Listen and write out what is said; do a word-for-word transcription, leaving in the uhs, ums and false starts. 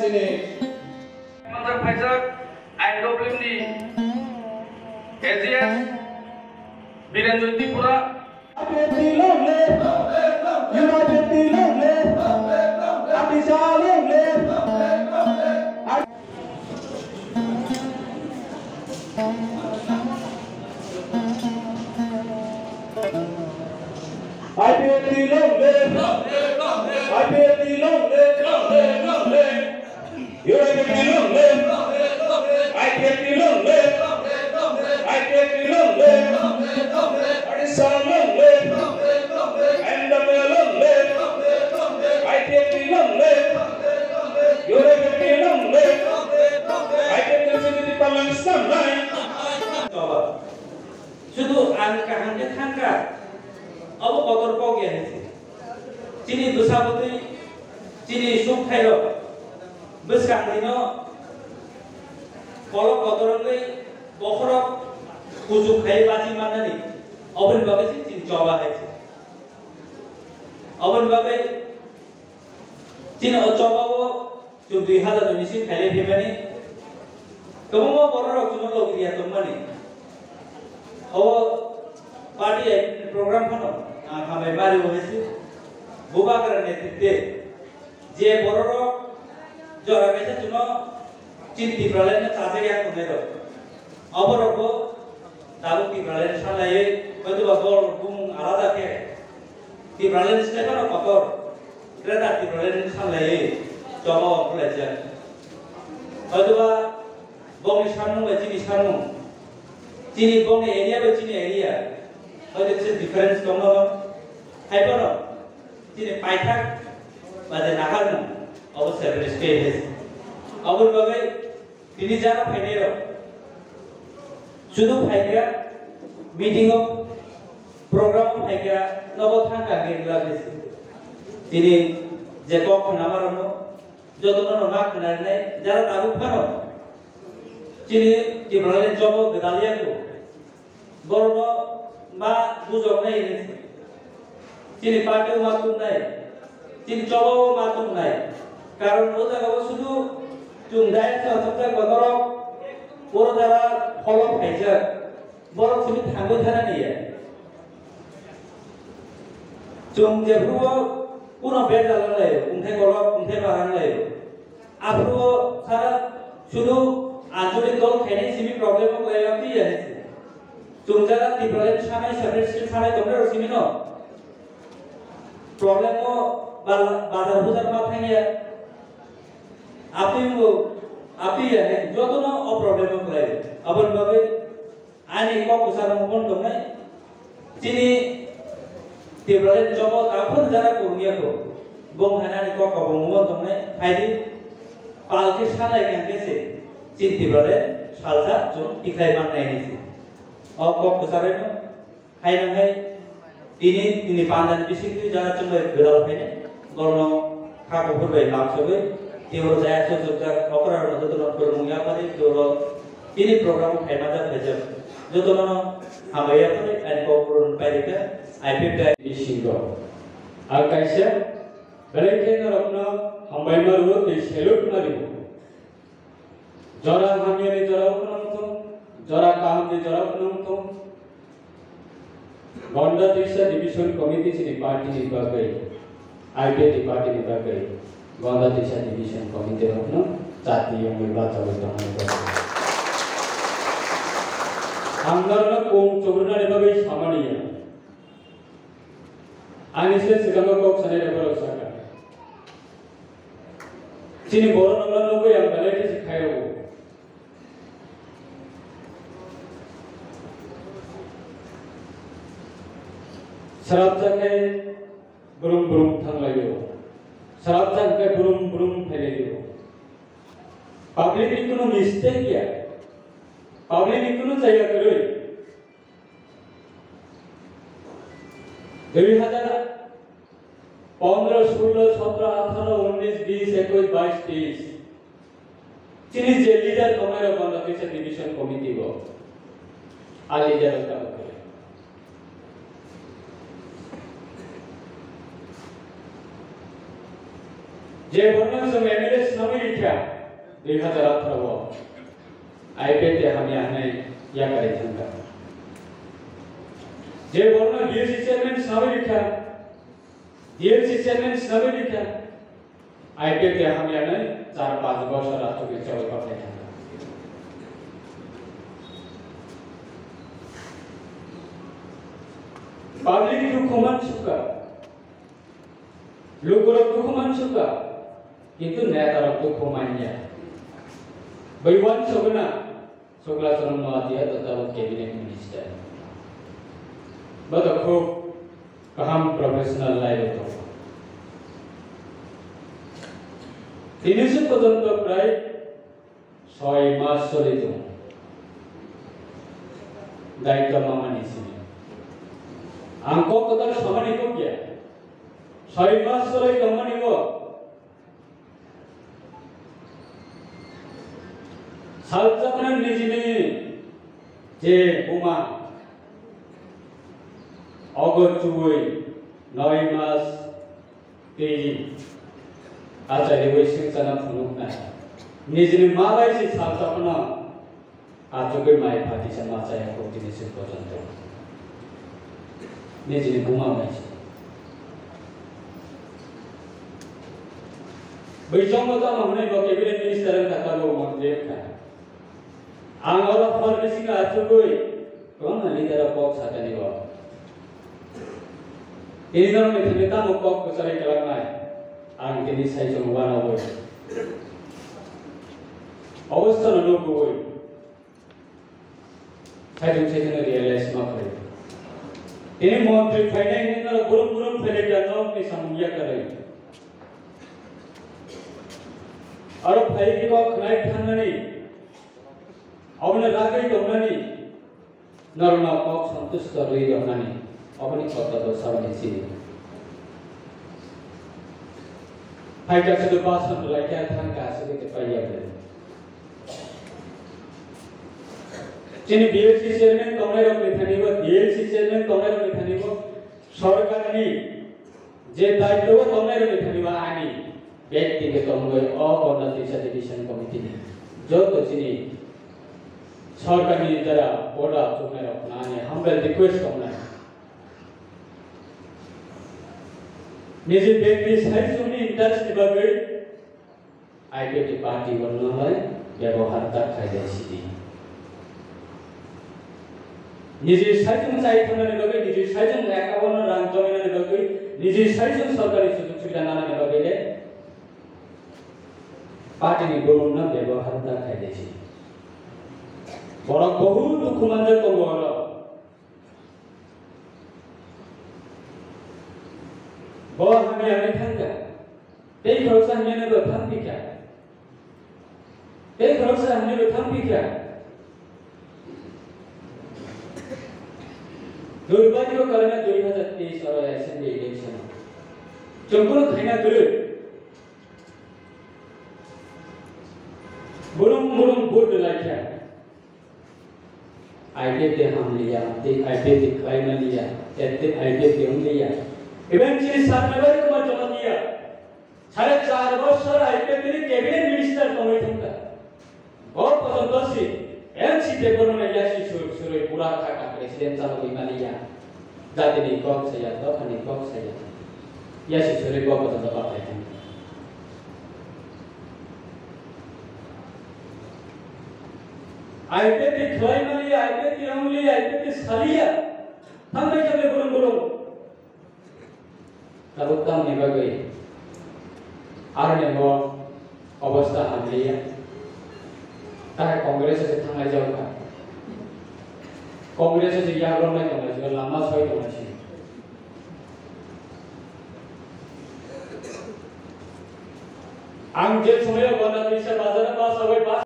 Manjak phaijak I W M ni A G S Birenjoi Tripura. I P F T long live! United T long live! Atisha long live! I P F T long live! I P F T long live! United T long live! I P F T long live! I P F T long live! Atisha long live! N W A long live! I P F T long live! United T long live! I P F T long live! Sudu ang kaham khe thangkha, abo kotor kok ya hinsi. Chini bwsa bwtwi, chini suk thairok bwskang dino kolok kotor wngwi bokhorok kuchuk khai bachi mannani, oboni bagwi se chini choba hai se. Oboni bagwi chini o choba o chwng dui hazar ni simi khailai phaimani. Kwbangma bororok chwngno logi ya tongmani. O party program phano ang hambai mari o hisi. Bubagra netritwe je bororok jora kaisa chwngno chini Tipraland no chajak ya tongnai rok. Oborok bo tabuk Tipraland sanlaiwi hoitoba bol bumung alada khe Tipraland se phano kotor. Greater Tipraland sanlaiwi choba o khwlaijak. Hoitoba bongni sanmung bai chini sanmung, chini bongni area bai chini area, hoito kisa difference tongno, haiphano chini paithak ba je naharmung obo separate state hai se. Oboni bagwi tini jara phainairok sudu phaikha meeting o, program o phaikha nogo thangkha hwnwi wngla khe se. Tini je kok khwnamarokno jotono no ma khwnarinai jara tabuk phano chini Tipraland jobo gwdal yago. Borokno ma bujoknai hinwi se. Chini party o ma tubunai, chini choba o ma tubunai. Karon o jaga o sudu chwng dai se achukjak ba norok oro jara pholo phaijak. Borok simi thangwi thana niya. Chwng jephuru o kuno bejal wng laio, wngthai kolok, wngthai barang laio. Aphuru o sara sudu anchalik dol khainai simi problem o kwlai lam phiya hai se. Chwng jara Tipraland sanai separate state sanai tongnai rok simi no problem o bala-, bazar buzar ma thangya. Aphi bo, aphi ya hai jotono o problem o kwlai. Aboni bagwi ani kok bwsarok mungkon tongnai. Chini Tipraland jobo takhun jara kurungya ko. Bong hai ani kok kok mungkon tongnai. Phaidi pal khe sanai kang khe se. Chini Tipraland salsa chwng tikhlai mannai ni se. O kok bwsarokno hai nang hai tini, tini pandani bisingtwi jara chwng bai gwdal phainai. Borokno kha kuphur bai lamsogwi teibo jaya sojokjak okra rokno jotono phwrwngmung yapharwi teibo tini program o phaima jak phaijak jotono hambai yapharwi ani kok phurwng pairikha I P F T I bisingo. Ang kaisa belai khe norokno hambai ma rwo tei salute ma rwo. Jora hamyani jora o phano wngthung, jora kahamni jora o phano wngthung. Gonda Trisa Division Committee chini party ni bagwi, I P F T party ni bagwi, Gonda Trisa Division Committee rokno chati yongwi bachawi tongnai bagwi. Ang norokno kung chubrunani bagwi samani ya. Ani se swkango kok sanai rok borok sakha. Chini borok rokno nugwi ang belai khe se khairokgo. Srapjak khe brum brum thanglaio. Srapjak khe brum brum phailaio. Public ni kunu mistake ya. Public ni kunu jaya kwrwi. Dui hazar pondro, sullo, sotro, atharo, unnis, bis, ekwis, bais, teis. Chini je leader tongnai rok Gonda Trisa Division Committee o, a leader rok tamo khe. Je borno chwng M L A swnamwi rikha, dui hazar atharo o I P F T hamya hwnwi yakarwi thangkha. Je borno D L C chairman swnamwi rikha, D L C chairman swnamwi rikha, I P F T hamya hwnwi char panch bosor achugwi chawi kothai thangkha. Public dukhu mansukha. Lukurok dukhu mansukha, kintu netarok dukhu manya. Bai uansukna Sukla Charan Noatia to tabuk cabinet minister. Bo to khub kaham professional life o tongo. Tini se porjonto prai Soi mas choli tongo. Daitwa mamani simi. Ang kok kwtal samani kok ya. Soi mas choli tongmani bo. Salchakna nijini je buma ogo chuwi noi mas Tei achaiwi swngcharno phunuknai. Nijini ma bai se salsa phano achugwi mai phatisa ma chaya kho tini se porjonto. Nijini buma bai se. Bai chongo tamo hwnwi bo cabinet minister wngkha, tabuk montri wngkha. Ang oro hor bisingo achugwi kwbangma leader rok kok sakani bo. Tini norokni thani tamo kok kwcharwi kwlangnai? Ang tini saichung uanogwi. Obostano nukgwi. Saichung saichungno realize ma khlai. Tini montri phainai hwnwi norok burum burum phailai kha norokni samung yakarwi. Aro phaiwi kok khnai thangnani. Obono ragwi tongnani, norokno kok santusto rwi rwnani, oboni kok tabuk saboni chini. Phaikha sudu bason rwlaikha, thangkha sudu tei paiya bwrwi. Chini B L C chairman tongnairokni thani bo, D L C chairman tongnairokni thani bo, sorkarni je daitwo tongnai rokni thani ba ani bag tike tongwi o Ganda Tisa Division Committee ni joto chini sorkarni jara boda chuknai rok ani humble request tongnai. Niji bag ni saichung ni interest ni bagwi I P F T party bo nolai bebohar ta khailai sidi. Niji saichung chai thangna ni bagwi, niji saichung account no rang jomina ni bagwi, niji saichung sorkari sujug subida nana ni bagwi le party ni borok no bebohar ta khailai sidi. Borok bohut dukhu manjak tongo oro. Bo hamya wngwi thangkha. Tei khoroksa hamya wngwi bo thangphikha. Tei khoroksa hamya wngwi thangphikha. Durbhagyo karone dui hazar teis oro assembly election o chwng bono khaina kwrwi. Burum burum vote rwlaikha. I P F T hamliya, tei I P F T khlaimaliya, tei I P F T wngliya. Even chini Satnabari Kumar Jamatia, sare char bosor I P F T ni cabinet minister tongwi thangkha. Bo porjonto si N C P bormani yasi sur surwi pura khaka president chalogwi maliya. Jatini kok saya, dophani kok saya. Yasi suri kok kotor jawab khlai thang. I P F T khlai maliya, I P F T wng liya, I P F T saliya. Thang bai khe burung burung. Tabuk tamni bagwi aroni bo obostha hamliya. Tahe Congress se thanglai jao kha. Congress se yagrok nai tonglai jao, lama soi tonglai si. Ang je somoyo Ganda Tisa bazar o bus o bai bus